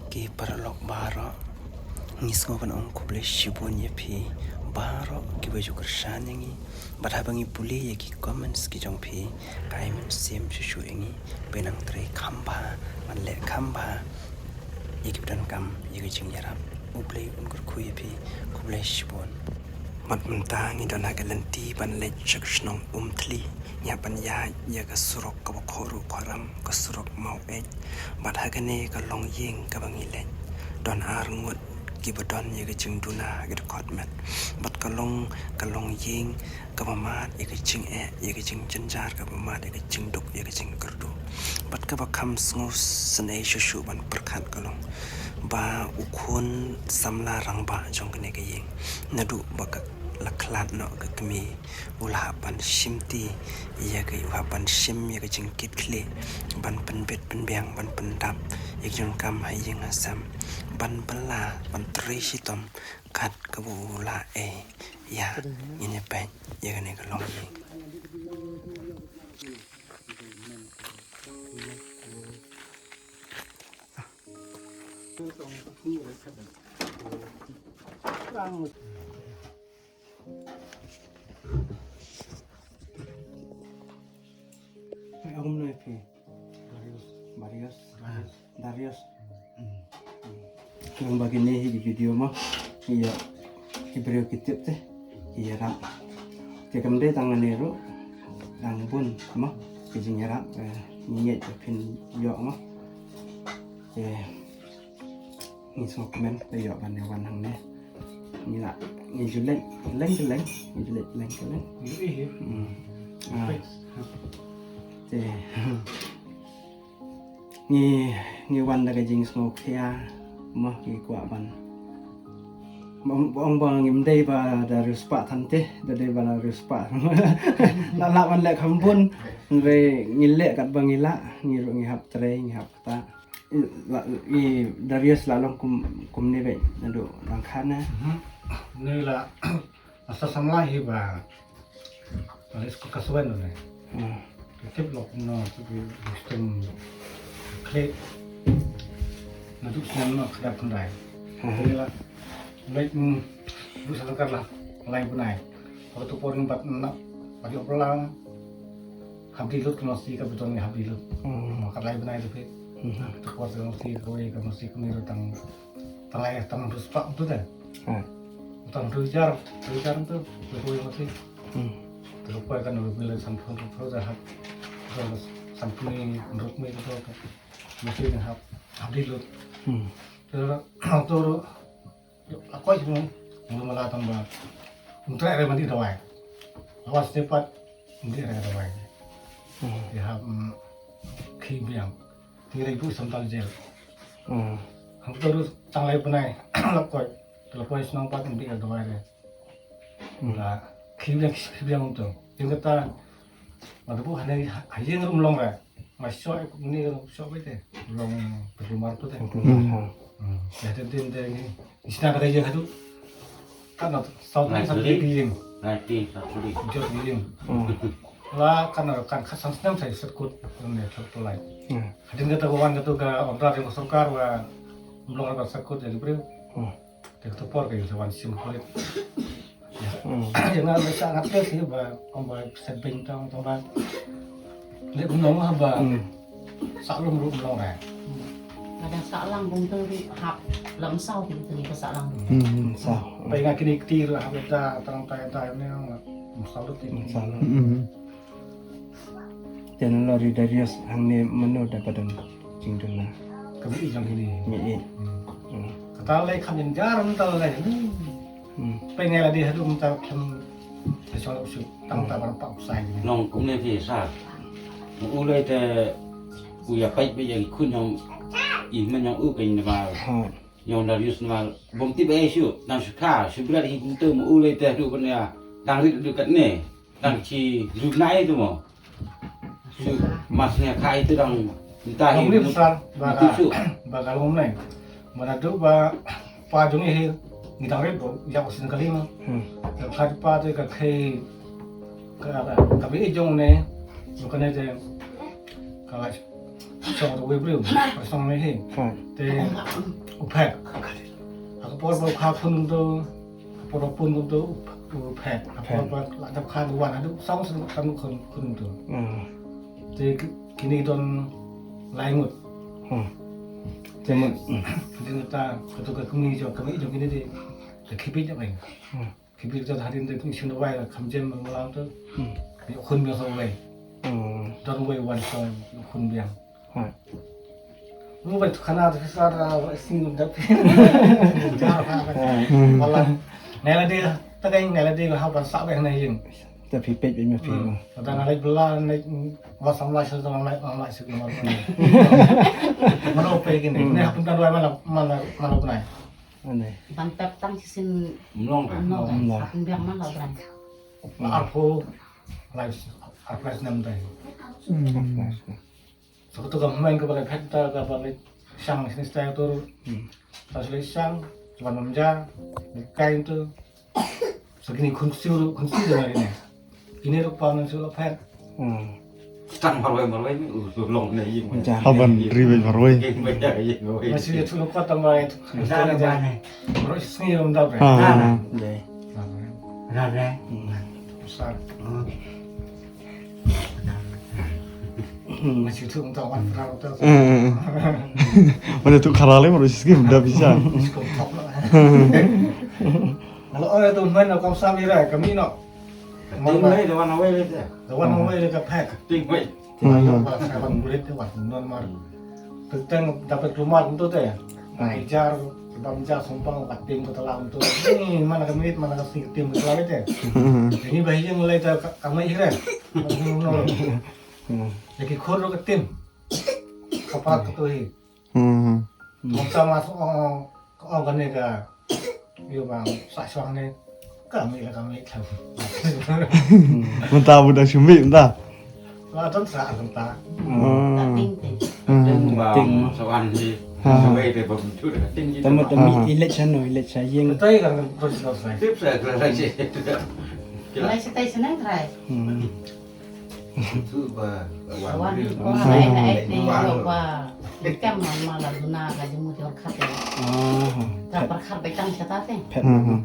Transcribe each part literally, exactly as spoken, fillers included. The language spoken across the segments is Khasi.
Ki paralok baroh, ngi sngewbha ban ong khublei shibun ïa phi baroh kiba ju kyrshan ïa ngi. Bad haba ngi pule ïa ki comments ki jong phi, ka ai mynsiem shuh shuh ïa ngi ba nang trei kham bha, ban leh kham bha ïa kiba donkam ïa ka jingïarap. U Blei un kyrkhu ïa phi. Khublei shibun. Bad mynta ngi don ha ka lynti ban leit sha ka shnong Umthli. Ngi hap ban ïaid ïa ka surok kaba khor ruh khor ram, ka surok Maweit. Bad ha kane ka longïing kaba ngi leit, don ar ngut kiba don ïa ka jingduna ha ka dkhot met. Bad ka long, ka longïing kaba mad ïa ka jingeh, ïa ka jingjynjar, kaba mad ïa ka jingduk, ïa ka jingkyrduh. Bad kaba kham sngewsynei shuh shuh ban pyrkhat ka long ba u khun samla rangbah jong kane ka ïing, naduh ba ka la khlad noh ka kmie, u la hap ban shimti ïa ka, u hap ban shim ïa ka jingkitkhlieh, ban pynbit pynbiang, ban pyndap ïa ka jingkam ha ïing ha sem, ban bylla, ban trei shitom kat kaba u la ei ïa. Ngin ïa peit ïa kane ka longïing. Ai, ong kumno ïa phi? Darius. Marius. Darius. Darius. Hmm. Long ba kine hi ki video mo. Ïa ki briew ki tip te. Ïa rap. Te kam dei tang ane ruh. Dang bun mo. Ki jingïarap, eh, ngi ngeit ba phin ïoh mo. Te ngi sngewkmen ba ïoh ban ïa wan hangne. Ngi la, ngi ju leit leng ka leng, ngi ju leit leng ka leng. Ngi ïohi. Hmm. Ah. Thanks. Te ngi, ngi wan da ka jingsngewkhia mo, ngi kwah ban, ong, ong ba ngim dei ba da riewspah than te, da dei ba da riewspah. La lah ban leh kham bun, hynrei ngi leh katba ngi lah, ngi ruh ngi hap trei, ngi hap ktah. La, i Darius la long kum, kumne beit naduh dang khan ne? Mhm. Ne la, la sa samla hi ba, la leit skul klas seven ne. Hmm. Ki tip lok kumno, ki, ki stem klik. Naduh snem no kdar khyndai. Hmm. Te la, leit, mm, duh sa tangkar la, lai bnai. Waktu por ni bat na, bagi oplang. Hap dih lut ka masi ka beton ni hap dih lut. Hmm. Kat lai bnai tu phi. Hmm. Kat tu kuat ka masi ka wei ka masi ka miru tang, tang lai tang tu sepak tu dah. Hmm. Tang tu jar, tu jar tu, tu wei masi. Hmm. Tu kuat kan tu bila sampun tu tu dah hap. Tu sampun ni ruk ni tu tu. Masi ni hap, hap dih lut. Hmm. Tu tu tu. Akoy mo, mo mala tang ba. Untra re mandi dawai. Awas tepat, mandi re dawai. Hmm. Ïa, mm, khi biang. Ti re bu sam tal jel. Hmm. Hang terus tang lai penai. Lakoy. Lakoy senang pat mandi re dawai re. Hmm. La, khi biang, khi biang tu. Yang kata, Mata bu hane ha ïing rum long re. Ma shoh ni rum shoh bete. Long perlu mar tu te. Hmm. Hmm. Ya, ten, ten, ten, ni. Isna kata ïing hadu. Kan na, sau ni sa ïing. Jot ïing. Hmm. La kan na, kan khat sang snem sa sakut. Ne, sakut lai. Hmm. Hadin kata ko wan kata ka order yang sorkar wa long ba sakut jadi briew. Hmm. Te kata por ka ïa sa wan sim kulit. Hmm. Ïa nga ba sa ngat te si ba ong ba set beng tang tang ba. Le kum long ba. Hmm. Sa long ruh long eh. Kadang sa lang bung tu ri hap lam sau ki tu ni ka sa lang. Hmm, sau. Ba nga kini kti ruh hap da tang tai tai ne ong. Sau lut ni. Sau lut. Hmm. Te na lori Darius hangne mano da padan jingduna. Ka mih jong kini. Mih. Hmm. Hmm. Kata lai kham jynjar mynta lai. Hmm. Hmm. Pyngai la dei haduh mynta kham ta shong la u suk tang ta bar pa u sai. Nong kumne phi sa. U lai te u ïa pait ba ïa ki khun jong i men jong u kan ba. Ha. Jong Darius namar bym tip ei shuh, nang shu kha, shu bret hi kumta mo u lei te haduh ban ïa dang rit haduh katne. Dang shi ju nai tu mo. Shu mas ne kha itu dang mynta hi. Dang rit sar ba tip ka, shuh ba ka long nai. Ba naduh ba pa jong i hi ngi dang rit bo ïa u sin kali mo. Hmm. Ka kha pa te ka khei ka, ka, ka bi jong ne. Lo kane te ka lai. Song ruh wei briew. Song ne hi. Te u phet. Ka por ba kha khun to, ka por ba pun to u phet. Ka por ba la dap kha u wan, haduh song song khun khun to. Te kini don lai ngut. Te mut. Te ta ka to ka kmie jong, kmie jong kini te. Te khipit jong ai. Ki bit jot hadien te kum shin wai la kham jem ma lam tu. Ki khun biang sa wai. Don wai wan sa khun biang. Mu bai tu khana tu sa da sing da. Wala. Nela de ta kai nela de ha ban sa bai na yin. Ta phi pet bai ma phi. Ta na lai bla na wa sam lai sa sam lai sam lai sa ma. Mano pe kini. Ne ha pun kan wai mana mana mana. Ane. Ban pep tang shisien mlong ka. Mlong ka. Mlong. Sa pynbiang man la u Trai. Arphew lai, arphew lai snem dei. Hmm. Sa ka to ka hmaiñ kaba la phet ta kaba la shang shisien sta tu. Hmm. Ta shu la shang, wan mam ja, ni kai tu. Sa kini khun siew, khun siew de ma kini. Kini ruh pa ngan shu la phet. Hmm. Tang marwei marwei ni u long ne ïing. Haban ri bej marwei. Ïing bej ïing marwei. Masih tu ko tang marwei. Tang marwei. Marwei sngi rum dau bre. Ha. Dei. Ra bre. Besar. Masih tu untuk wan perang tu. Mana tu karale marwei sngi rum dau bisa. Kalau orang tu main kau samira kami no. Ting mai da wan away le te. Da wan away le ka phet. Ting mai. Ba sa ban bulit te wan non mar. Teng da phet klumar tu te. Ai jar, bam jar sumpang ba tim ko tala tu. Ni mana ka minit mana ka sing tim ko tala te. Ni ba hiang le ta ka mai hire. Ni ki khor ka tim. Ka pa ka tu hi. Hmm. Mukta mas ong ong kane ka yu bang sa shwang ne ka mi la ka mi thau. Mynta bu da shumi mynta. Wa ton sa mynta. Hmm. Ting ting. Hmm. Ting ba ting. Sa wan ni. Ha. Sa wei te ba mynta ka ting. Tama tama election no election ïing. Tai kan terus terus. Tip sa terus. Lai sa tai sa nai trai. Hmm. Tu ba wan. Wan ni ko ai ai ni ba. Kam ma la duna ka jemu jor khat. Ah. Ka par khat bai tang sa ta te. Phet. Hmm.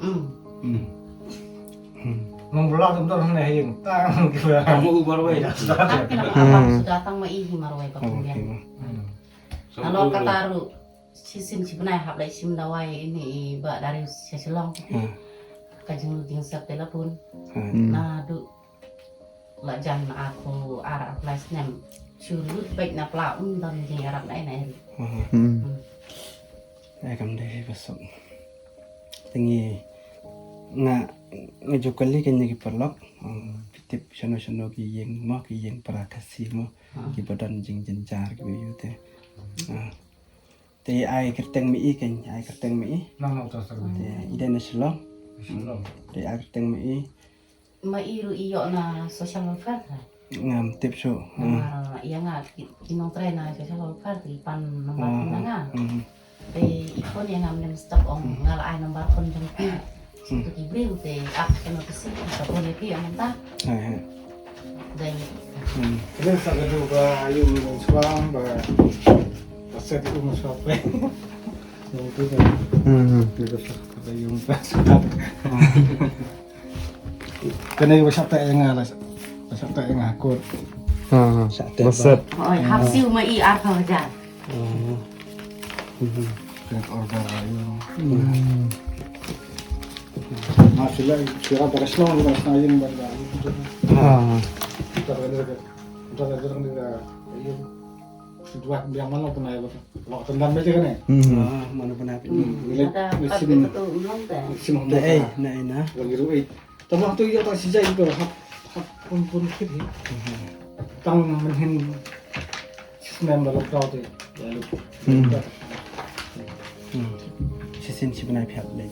Hmm. Mong bla dum dor ne ïing. Tang ki ba. Kamu ubar wai. Sudah tang ma i hi marwai ka pun. Ano kata ru sisin si bnai hap lai sim dawai ini ba dari Shillong. Ka jeng jeng sep telepon. Na du la jan aku ar ar lai snem. Shu lut bek na pla un don jeng arab na ina eri. Hmm. Ai kam dei besok. Tengi nga nga jukali kan ki paralok. Tip shano shano ki ïing mo ki ïing para Khasi mo. Ki ba don jeng jynjar ki ba yu te. Te ai kyrteng mei kan ai kyrteng mei. Nang nang ta sa. Te i dei na Shillong. Shillong. Te ai kyrteng mei. Ma i ruh i ïoh na social welfare ka? Ngam tip shuh. Namar ïa nga ki, ki nongtrei na social welfare ki pan nambar phone na nga. Te i phone ïa nga mynne mynstep ong nga la ai nambar phone jong phi. Te ki briew te ap kano ki sim ka phone ïa phi ong mynta. Dei. Kane sa ka dei ba ayu mynshwa ba ba set u mynshwa pe. Nong tu ka. Ka dei yung pa. Kane ba shah teh ïa nga la, ba shah teh ïa nga kot. Ha, ha. Shah teh ba set. Oi, hap siew ma i ar ka hajar. Kane ka order ïa. Ma sila sila ba ka shnong ba shnong ïa ba. Ha. Kita ka dei ka, kita ka dei ka ïa. Dua biang mana pun ai ba. Lok tendam aja kan eh. Hmm. Ah, mana pun ai. Hmm. Ini ada sim. Sim. Nah, eh, nah, nah. Lagi ruit. Tambah tu ïa ta sijai tu hap hap pun pun kit hi. Tang mynhin snem ba lok tau tu. Shisien shi bnai phiat lei.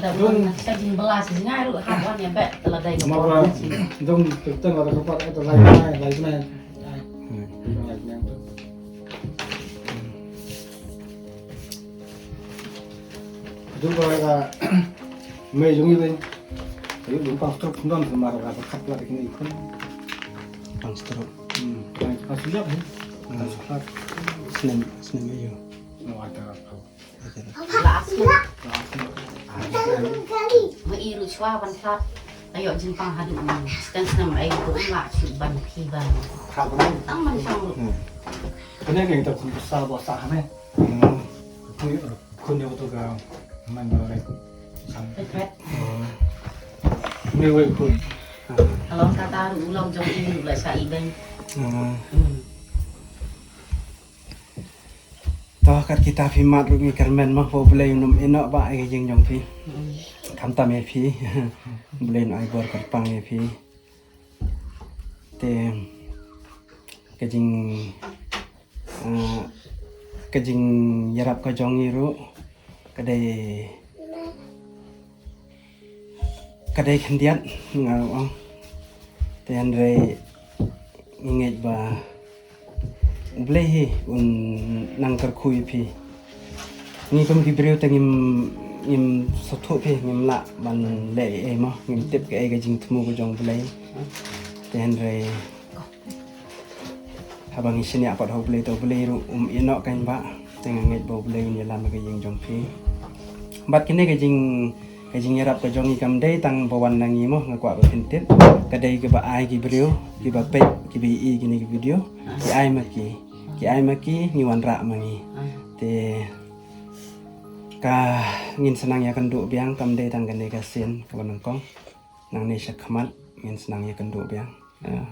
Ada ulang sa jing bela shi ngai ruh hap wan ïa bek telah dai. Dong teng ada tempat ada lai bnai lai bnai. Jumpa ka mei jong i ben. Ayu jumpa struk khun don khun mar ka khat la kini khun. Pang struk. Hmm. Pang struk. Snem, snem aiu? Last month. Ma i ruh shuwa ban phat. Ayo jingpang haduh ni. Skem snem ai ruh la shu ban phi ban. Tang ban shang ruh. Kane ka ita kun sa ba sa hame. Kun yo to ka man ba re. Pet pet. Ni wei kun. Kalau kata ruh ulang jong i ruh la sa i beng. To kat kita phi mat ruh ngi kyrmen mo, ba U Blei un ym ïehnoh ba ïa ka jing jong phi. Khamtam ïa phi. U Blei un ai bor kyrpang ïa phi. Te ka jing, ah, ka jingïarap ka jong ngi ruh ka dei, ka dei khyndiat nga ruh ong. Te hynrei ngi ngeit ba U Blei hi un nang kyrkhu ïa phi. Ngi kum ki briew te ngim, ngim sngewthuh phi, ngim lah ban leh ei ei mo, ngim tip kaei ka jingthmu ka jong U Blei. Te hynrei haba ngi shaniah pat ha U Blei te U Blei ruh um ïehnoh kein ba, te nga ngeit ba U Blei un ïalam ïa ka ïing jong phi. Bad kine ka jing, ka jingïarap ka jong ngi kam dei tang ba wan na ngi mo, nga kwah ba phin tip. Ka dei kiba ai ki briew, kiba peit, kiba ïohi kine ki video. Ki ai ma ki, ki ai ma ki, ngi wanrah ma ngi. Te ka ngin sa nang ïakynduh biang, kam dei tang kane ka sien kaba nyngkong. Nangne sha khmat ngin sa nang ïakynduh biang. Ah,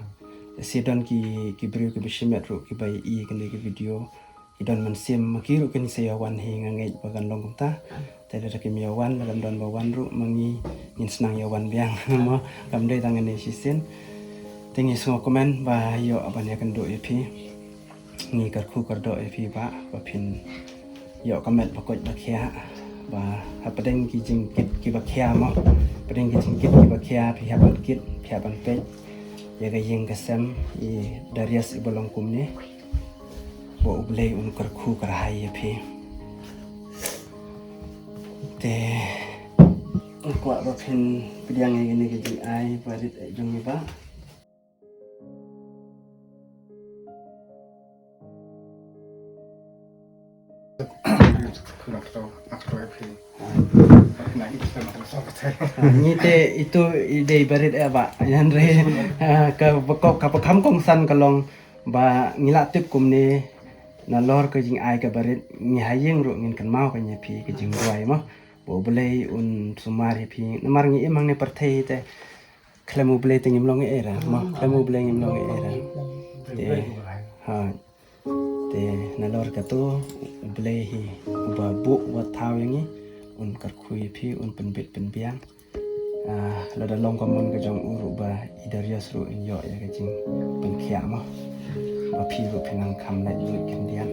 shi don ki, ki briew kiba shimet ruh kiba ïohi kane ka video. Ki don mynsiem ma ki ruh kin sa ïa wan hi, nga ngeit ba kan long kumta. Te lada kim ïa wan, lada don ba wan ruh ma ngi, ngin sa nang ïa wan biang mo. Kam dei tang kane shisien. Te ngi sngewkmen ba ïoh ban ïakynduh ïa phi. Ngi kyrkhu kyrdoh ïa phi ba, ba phin ïoh ka met ba koit ba khiah, ba hapdeng ki jingkit kiba khia mo, hapdeng ki jingkit kiba khia phi hap ban kit, phi hap ban peit ïa ka ïing ka sem i Darius iba long kumne. Ba U Blei un kyrkhu kyrhai ïa phi. Te nga kwah ba phin pdiang ïa kine ki jingai barit jong ngi ba. Ngi te itu i dei barit eh ba, hynrei, ah, ka bakop ka ba kham kongsan ka long ba ngi la tip kumne nalor ka jingai ka barit ngi ha ïing ruh ngin kynmaw ka ïa phi ka jingduwai mo. Ba U Blei un sumar ïa phi namar ngi im hangne pyrthei te. Khlem U Blei te ngim long ei ei ra mo, khlem U Blei ngim long ei ei ra. Te, ha, te nalor kato U Blei hi uba buh uba thaw ïa ngi, un kyrkhu ïa phi, un pynbit pynbiang. Ah, lada long ka mon ka jong u ruh ba i Darius ruh in ïoh ïa ka jingpynkhiah mo. Ba phi ruh phin nang kham lait luid khyndiat.